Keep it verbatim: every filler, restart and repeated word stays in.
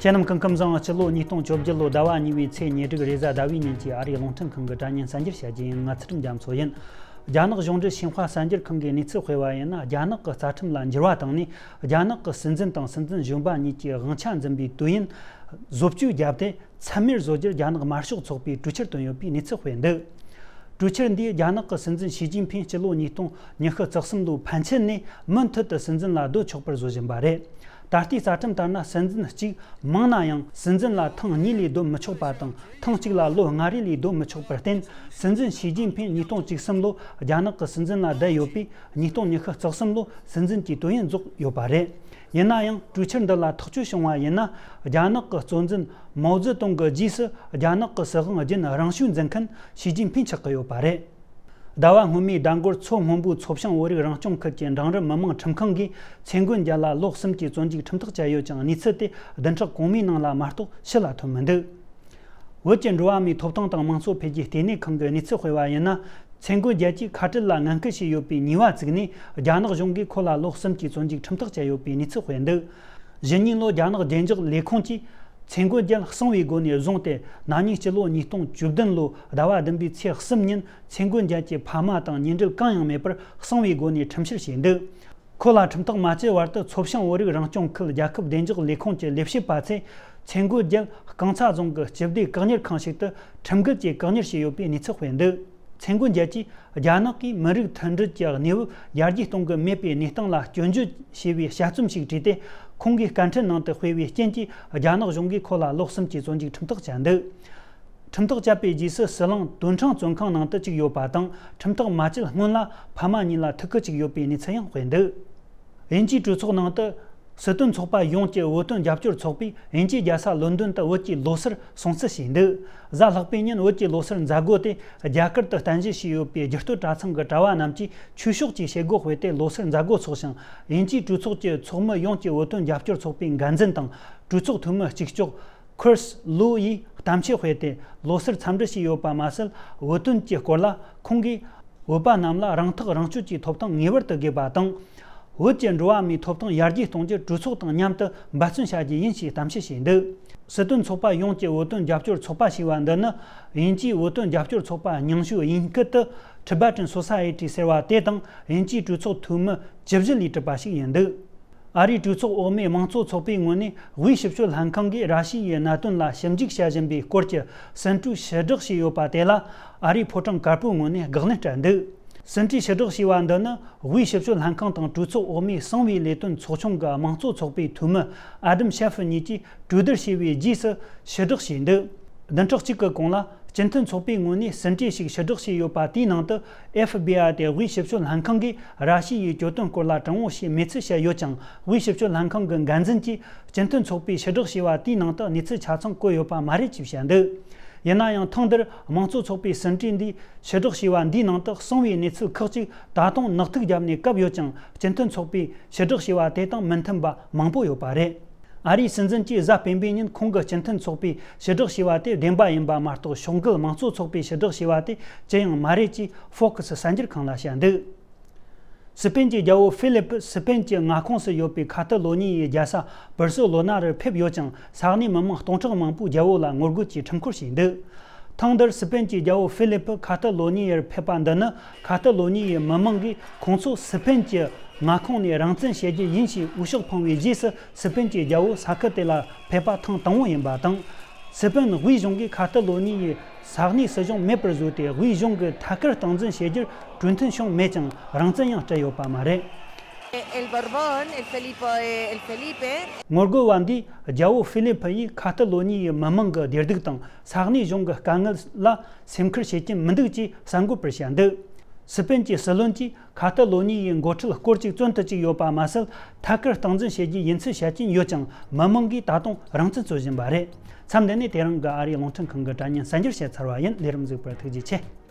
ཁྱེད་རྣམས་སྐུ་ཁམས་བཟང་། སྤྱི་ལོ་ཉིས་སྟོང་བཅོ་བརྒྱད་ལོའི་ཟླ་བ་གཉིས་པའི་ཚེས་ཉེར་དྲུག་རེས་གཟའ་ཟླ་བའི་ཉིན་གྱི་ཨ་རིའི་རླུང་འཕྲིན་ཁང་གི་དྲ་བརྙན་གསར་འགྱུར་བཤད་རྒྱུ་ཡིན། ང་ཚུལ་ཁྲིམས་རྒྱ་མཚོ་ཡིན། རྒྱ་ནག་གཞུང་འབྲེལ་ཤིན་ཧྭ་གསར་འགྱུར་ཁང་གིས་གནས་ཚུལ་སྤེལ་བ་ཡིན་ན། རྒྱ་ནག་གི་རྩ་ཁྲིམས་ལ་འགྱུར་བ་བཏང་ནས། རྒྱ་ནག་གི་སྲིད་འཛིན་དང་སྲིད་འཛིན་གཞོན་པ་གཉིས་ཀྱི་དབང་ཆ་འཛིན་པའི་དུས་ཡུན་བཟོ་བཅོས་བརྒྱབ་སྟེ། མཚམས་མེར་བཟོ་རྒྱུར་རྒྱ་ནག་དམར་ཤོག་ཚོགས་པས་གྲོས་ཆོད་བཏོན་ཡོད་པའི་གནས་ཚུལ་སྤེལ་འདུག་གྲོས་ཆོད་འདིས་རྒྱ་ནག་གི་སྲིད་འཛིན་ཞི་ཅིན་ཕིང་སྤྱི་ལོ་ཉིས་སྟོང་ཉི་ཤུ་རྩ་གསུམ་ལོའི་ཕན་ཆད་ནས་མུ་མཐུད་དུ་སྲིད་འཛིན་ལ་སྡོད་ཆོག་པར་བཟོ་བཞིན་པ་རེད། ད་ལྟའི་རྩ་ཁྲིམས་ལྟར་ན། སྲིད་འཛིན་གཅིག་མང་ན་ཡང་སྲིད་འཛིན་ལ་ཐེངས་གཉིས་ལས་སྡོད་མི་ཆོག་པ་དང་། ཐེངས་གཅིག་ལ་ལོ་ལྔ་རེ་ལས་སྡོད་མི་ཆོག་པར་བརྟེན། སྲིད་འཛིན་ཞི་ཅིན་ཕིང་ཉིས་སྟོང་བཅུ་གསུམ་ལོར་རྒྱ་ནག་གི་སྲིད་འཛིན་ལ་བསྡད་ཡོད་པས། ཉིས་སྟོང་ཉི་ཤུ་རྩ་གསུམ་ལོར་སྲིད་འཛིན་གྱི་དུས་ཡུན་རྫོགས་ཡོད་པ་རེད། ཡིན་ན་ཡང་། གྲོས་ཆོད་འདི་ལ་ཐག་གཅོད་བྱུང་བ་ཡིན་ན། རྒྱ་ནག་གི་གཙོ་འཛིན་མའོ་ཙེ་ཏུང་གི་རྗེས་སུ་རྒྱ་ནག་གི་སྲིད་དབང་རྒྱུན་རིང་ཤོས་འཛིན་མཁན་ཞི་ཅིན་ཕིང་ཆགས་ཀྱི་ཡོད་པ་རེད། ཟླ་བ་སྔོན་མའི་ཟླ་འགོར་མཚོ་སྔོན་པོའི་མཚོ་བྱང་བོད་རིགས་རང་སྐྱོང་ཁུལ་གྱི་འབྲིང་རིམ་མི་དམངས་ཁྲིམས་ཁང་གིས་ཚེ་མགོན་རྒྱལ་ལ་ལོ་གསུམ་གྱི་བཙོན་འཇུག་ཁྲིམས་ཐག་བཅད་ཡོད་ཅིང་། གནས་ཚུལ་དེ་བདུན་ཕྲག་གོང་མའི་ནང་ལ་མ་གཏོགས་ཕྱི་ལ་ཐོན་མི་འདུག་བོད་ཀྱི་འགྲོ་བ་མིའི་ཐོབ་ཐང་དང་མང་གཙོ་འཕེལ་རྒྱས་ལྟེ་གནས་ཁང་གི་གནས་ཚུལ་སྤེལ་བ་ཡིན་ན། ཚེ་མགོན་རྒྱལ་གྱིས་ཁ་བྲལ་ལ་ངན་སྐུལ་བྱས་ཡོད་པའི་ཉེས་པ་བཙུགས་ནས། རྒྱ་ནག་གཞུང་གིས་ཁོ་ལ་ལོ་གསུམ་གྱི་བཙོན་འཇུག་ཁྲིམས་ཐག་བཅད་ཡོད་པའི་གནས་ཚུལ་སྤེལ་འདུག་གཞེས་ནིང་ལོར་རྒྱ་ནག་བདེ་འཇགས་ལས་ཁུངས་ཀྱིས་ཚེ་མགོན་རྒྱལ་གསང་བའི་སྒོ་ནས་བཟུང་སྟེ། ན་ནིང་སྤྱི་ལོ་ཉིས་སྟོང་བཅུ་བདུན་ལོའི་ཟླ་བ་བདུན་པའི་ཚེས་གསུམ་ཉིན། ཚེ་མགོན་རྒྱལ་གྱི་ཕ་མ་དང་ཉེ་འབྲེལ་གང་ཡང་མེད་པར་གསང་བའི་སྒོ་ནས་ཁྲིམས་བཤེར་བྱས་འདུག་ཁོ་ལ་ཁྲིམས་ཐག་མ་བཅད་བར་དུ། མཚོ་བྱང་བོད་རིགས་རང་སྐྱོང་ཁུལ་རྒྱལ་ཁབ་བདེ་འཇགས་ལས་ཁུངས་ཀྱི་ལས་བྱེད་པ་ཚོས། ཚེ་མགོན་རྒྱལ་རྐང་ཚ་རྫོང་གི་སྤྱི་བདེ་བཀག་ཉར་ཁང་ཞིག་ཏུ་ཁྲིམས་འགལ་གྱིས་བཀག་ཉར་བྱས་ཡོད་པའི་གནས་ཚུལ་སྤེལ་འདུག་ཚེ་མགོན་རྒྱལ་གྱིས། རྒྱ་ནག་གིས་མི་རིགས་མཐུན་སྒྲིལ་གྱི་གནས་བབ་ཡར་རྒྱས་གཏོང་གི་མེད་པའི་གནས་སྟངས་ལ་སྐྱོན་བརྗོད་བྱས་པའི་དཔྱད་རྩོམ་ཞིག་བྲིས་ཏེ། ཁོང་གིས་བཀའ་འཕྲིན་ནང་དུ་སྤེལ་བའི་རྐྱེན་གྱིས། རྒྱ་ནག་གཞུང་གིས་ཁོ་ལ་ལོ་གསུམ་གྱི་བཙོན་འཇུག་ཁྲིམས་ཐག་བཅད་འདུག་ཁྲིམས་ཐག་བཅད་པའི་རྗེས་སུ། ཟི་ལིང་དོན་ཁྲང་བཙོན་ཁང་ནང་དུ་བཅུག་ཡོད་པ་དང་། ཁྲིམས་ཐག་མ་བཅད་སྔོན་ལ་ཕ་མ་གཉིས་ལ་ཐུག་གི་བཅུག་ཡོད་པའི་གནས་ཚུལ་ཡང་སྤེལ་འདུག་དབྱིན་ཇིའི་གྲོས་ཚོགས་ནང་དུ། སྲིད་དོན་ཚོགས་པ་ཡོངས་ཀྱི་བོད་དོན་རྒྱབ་སྐྱོར་ཚོགས་པས་དབྱིན་ཇིའི་རྒྱལ་ས་ལོན་ཌོན་དུ་བོད་ཀྱི་ལོ་གསར་སྲུང་བརྩི་བྱས་འདུག་གཟའ་ལྷག་པའི་ཉིན་བོད་ཀྱི་ལོ་གསར་མཛད་སྒོ་དེ། རྒྱ་གར་དུ་རྟེན་གཞི་བྱས་ཡོད་པའི་རྒྱུད་སྟོད་གྲྭ་ཚང་གི་གྲྭ་བ་རྣམས་ཀྱིས་ཆོས་ཕྱོགས་ཀྱི་བྱེད་སྒོ་སྤེལ་ཏེ། ལོ་གསར་མཛད་སྒོ་འཚོགས་ཤིང་། དབྱིན་ཇིའི་གྲོས་ཚོགས་ཀྱི་ཚོགས་མི་ཡོངས་ཀྱི་བོད་དོན་རྒྱབ་སྐྱོར་ཚོགས་པའི་འགན་འཛིན་དང་། གྲོས་ཚོགས་འཐུས་མི་གཅིག་ལྕོགས་Chris Lu ཡིས་གཏམ་བཤད་སྤེལ་ཏེ། ལོ་གསར་འཚམས་འདྲི་བྱས་ཡོད་པ་མ་ཟད། བོད་དོན་གྱི་སྐོར་ལ་ཁོང་གིས། བོད་པ་རྣམས་ལ་རང་ཐག་རང་གཅོད་ཀྱི་ཐོབ་ཐང་ངེས་པར་དུ་དགོས་པ་དང་། བོད་ཀྱི་འགྲོ་བ་མིའི་ཐོབ་ཐང་ཡར་རྒྱས་གཏོང་རྒྱུར་གྲོས་ཚོགས་དང་མཉམ་དུ་འབད་བརྩོན་བྱ་རྒྱུ་ཡིན་ཞེས་གཏམ་བཤད་བྱས་འདུག་སྲིད་དོན་ཚོགས་པ་ཡོངས་ཀྱི་བོད་དོན་རྒྱབ་སྐྱོར་ཚོགས་པ་ཞེས་པ་འདི་ནི། དབྱིན་ཇིའི་བོད་དོན་རྒྱབ་སྐྱོར་ཚོགས་པ་རྙིང་ཤོས་དབྱིན་སྐད་དུ་Tibetan Society ཟེར་བ་དེ་དང་། དབྱིན་ཇིའི་གྲོས་ཚོགས་འཐུས་མི་བཅུ་བཞི་ལས་གྲུབ་པ་ཞིག་ཡིན་འདུག་ཨ་རིའི་གྲོས་ཚོགས་འོག་མའི་དམངས་གཙོ་ཚོགས་པའི་ངོས་ནས། དབུས་ཞིབ་དཔྱོད་ལྷན་ཁང་གིས་ར་ཤི་ཡའི་གནད་དོན་ལ་ཞིབ་འཇུག་བྱ་བཞིན་པའི་སྐོར་གྱི་ཟིན་བྲིས་ཕྱིར་བསྒྲགས་བྱས་ཡོད་པ་དེ་ལ། ཨ་རིའི་ཕོ་བྲང་དཀར་པོའི་ངོས་ནས་དགག་ལན་སྤྲད་འདུག་ཟིན་བྲིས་ཕྱིར་བསྒྲགས་བྱས་པ་འདི་ནི། དབུས་ཞིབ་དཔྱོད་ལྷན་ཁང་དང་གྲོས་ཚོགས་འོག་མའི་གསང་བའི་ལས་དོན་ཚོགས་ཆུང་གི་དམངས་གཙོ་ཚོགས་པའི་འཐུས་མི་Adam Schiff གཉིས་ཀྱིས་གྲོས་བསྡུར་བྱས་པའི་རྗེས་སུ་ཕྱིར་བསྒྲགས་བྱས་འདུག་བདུན་ཕྲག་གཅིག་གི་གོང་ལ། སྤྱི་མཐུན་ཚོགས་པའི་ངོས་ནས་ཟིན་བྲིས་ཤིག་ཕྱིར་བསྒྲགས་བྱས་ཡོད་པ་དེའི་ནང་དུ། F B I སྟེ། དབུས་ཞིབ་དཔྱོད་ལྷན་ཁང་གིས་ར་ཤི་ཡའི་གྱོད་དོན་སྐོར་ལ་དྲང་བོ་ཞིག་མེད་ཚུལ་བཤད་ཡོད་ཀྱང་། དབུས་ཞིབ་དཔྱོད་ལྷན་ཁང་གི་འགན་འཛིན་གྱིས། སྤྱི་མཐུན་ཚོགས་པས་ཕྱིར་བསྒྲགས་བྱས་པ་དེའི་ནང་དུ་གནས་ཚུལ་ཆ་ཚང་བཀོད་ཡོད་པ་མ་རེད་ཅེས་བཤད་འདུག་ཡིན་ན་ཡང་། ཐེངས་འདིར་དམངས་གཙོ་ཚོགས་པའི་ཟིན་བྲིས་འདིས་ཕྱིར་བསྒྲགས་བྱས་པ་འདིའི་ནང་དུ། གསང་བའི་གནས་ཚུལ་ཁག་ཅིག་ད་དུང་ནག་ཐིག་བརྒྱབ་ནས་བཀབ་ཡོད་ཀྱང་། སྤྱི་མཐུན་ཚོགས་པས་ཕྱིར་བསྒྲགས་བྱས་པ་དེ་དང་མི་མཐུན་པ་མང་པོ་ཡོད་པ་རེད། ཨ་རིའི་སྲིད་འཛིན་གྱིས་གཟའ་སྤེན་པའི་ཉིན་ཁོང་གིས་སྤྱི་མཐུན་ཚོགས་པས་ཕྱིར་བསྒྲགས་བྱས་པ་དེ་བདེན་པ་ཡིན་པ་མ་གཏོགས། ཕྱོགས་འགལ་དམངས་གཙོ་ཚོགས་པས་ཕྱིར་བསྒྲགས་བྱས་པ་དེ་ཅི་ཡང་མ་རེད་ཅེས་Fox གསར་འགྱུར་ཁང་ལ་བཤད་འདུག་སི་པན་གྱི་རྒྱལ་པོ་ཧྥི་ལི་པི་སི་པན་གྱི་མངའ་ཁོངས་སུ་ཡོད་པའི་ཁ་ཏ་ལོ་ཉི་ཡའི་རྒྱལ་ས་བར་སེ་ལོ་ན་རུ་ཕེབས་ཡོད་ཀྱང་། ས་གནས་མི་མང་སྟོང་ཕྲག་མང་པོས་རྒྱལ་པོ་ལ་ངོ་རྒོལ་གྱིས་ཁྲིམས་སྐོར་བྱས་འདུག་ཐེངས་འདིར་སི་པན་གྱི་རྒྱལ་པོ་ཧྥི་ལི་པི་ཁ་ཏ་ལོ་ཉི་ཡར་ཕེབས་པ་འདི་ནི། ཁ་ཏ་ལོ་ཉི་ཡའི་མི་མང་གིས་ཁོང་ཚོ་སི་པན་གྱི་མངའ་ཁོངས་ནས་རང་བཙན་བྱེད་རྒྱུ་ཡིན་ཞེས་འོས་ཤོག་འཕངས་པའི་རྗེས་སུ། སི་པན་གྱི་རྒྱལ་པོ་ས་ཁུལ་དེ་ལ་ཕེབས་པ་ཐེངས་དང་པོ་ཡིན་པ་དང་། སི་པན་དབུས་གཞུང་གིས་ཁ་ཏ་ལོ་ཉི་ཡའི་ས་གནས་སྲིད་གཞུང་མེད་པར་བཟོས་ཏེ། དབུས་གཞུང་གི་ཐད་ཀར་སྟངས་འཛིན་བྱེད་རྒྱུར་གྲོས་མཐུན་བྱུང་མེད་ཀྱང་། རང་བཙན་ཡང་སྤྲད་ཡོད་པ་མ་རེད། El Borbón, el Felipe, el Felipe. ངོ་རྒོལ་བ་འདིས་རྒྱལ་པོ་ཧྥི་ལི་པི་ཡིས་ཁ་ཏ་ལོ་ཉི་ཡའི་མི་མང་གི་བདེ་སྡུག་དང་ས་གནས་གཞུང་གི་དཀའ་ངལ་ལ་སེམས་ཁུར་བྱེད་ཀྱིན་མི་འདུག་ཅེས་གསར་འགོད་པར་བཤད་འདུག་སི་པན་གྱི་སྲིད་བློན་གྱིས་ཁ་ཏ་ལོ་ཉི་ཡའི་འགོ་ཁྲིད་སྐོར་གཅིག་བཙོན་དུ་བཅུག་ཡོད་པ་མ་ཟད། ཐད་ཀར་སྟངས་འཛིན་བྱེད་རྒྱུ་ཡིན་ཚུལ་བཤད་ཀྱིན་ཡོད་ཀྱང་། མི་མང་གིས་ད་དུང་རང་བཙན་རྩོད་བཞིན་པ་རེད། མཚམས་འདི་ནས་དེ་རིང་གི་ཨ་རིའི་རླུང་འཕྲིན་ཁང་གི་དྲ་བརྙན་གསར་འགྱུར་བཤད་ཚར་བ་ཡིན། ལས་རིམ་གཟིགས་པར་ཐུགས་རྗེ་ཆེ།